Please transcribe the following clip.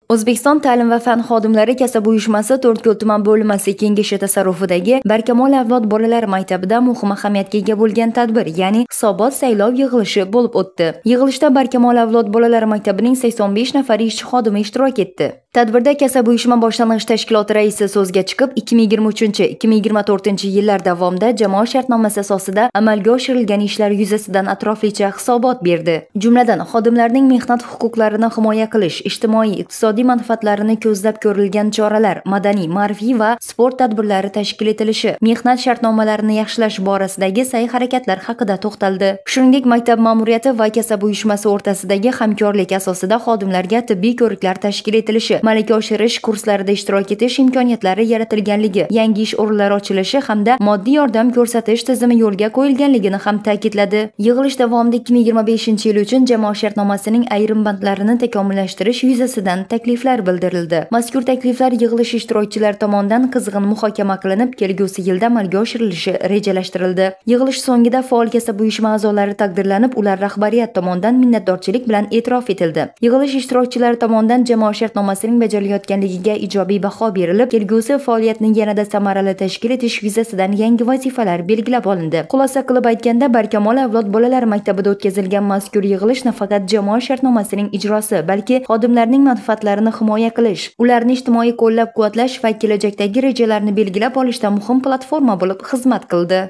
O'zbekiston ta'lim va fan xodimlari kasaba uyushmasi To'rtko'l tuman bo'linmasi kengashi tasarrufidagi Barkamol avlod bolalar maktabida muhim ahamiyatga ega bo'lgan tadbir, ya'ni hisobot saylov yig'ilishi bo'lib o'tdi. Yig'ilishda Barkamol avlod bolalar maktabining 85 nafar ishchi xodimi ishtirok etdi. Tadbirda kasaba uyushma boshlang'ich tashkiloti raisi so'zga chiqib, 2023-2024 yillar davomida jamoa shartnomasi asosida amalga oshirilgan ishlar yuzasidan atroflicha hisobot berdi. Jumladan, xodimlarning mehnat huquqlarini himoya qilish, ijtimoiy, iqtisodiy manfaatlarini ko'zlab ko'rilgan choralar, madaniy, ma'rifiy va sport tadbirlari tashkil etilishi, mehnat shartnomalarini yaxshilash borasidagi sa'y-harakatlar haqida to'xtaldi. Shuningdek, maktab ma'muriyati va kasaba uyushmasi o'rtasidagi hamkorlik asosida xodimlarga tibbiy ko'riklar tashkil etilishi, malaka oshirish kurslarida ishtirok etish imkoniyatlari yaratilganligi, yangi ish o'rinlari ochilishi hamda moddiy yordam ko'rsatish tizimi yo'lga qo'yilganligini ham ta'kidladi. Yig'ilish davomida 2025-yil uchun jamoa shartnomasining ayrim bandlarini takomillashtirish yuzasidan takliflar bildirildi. Mazkur takliflar yig'ilish ishtirokchilari tomonidan qizg'in muhokama qilinib, kelgusi yilda amalga oshirilishi rejalashtirildi. Yig'ilish so'ngida faol kasaba uyushma a'zolari taqdirlanib, ular rahbariyat tomonidan minnatdorchilik bilan e'tirof etildi. Yig'ilish ishtirokchilari tomonidan jamoa shartnomasining bajarilayotganligiga ijobiy baho berilib, kelgusi faoliyatni yanada samarali tashkil etish yuzasidan yangi vazifalar belgilab olindi. Xulosa qilib aytganda, Barkamol avlod bolalar maktabida o'tkazilgan mazkur yig'ilish nafaqat jamoa shartnomasining ijrosi, balki xodimlarning manfaatlarini himoya qilish, ularni ijtimoiy qo'llab-quvvatlash va kelajakdagi rejalarni belgilab olishda muhim platforma bo'lib xizmat qildi.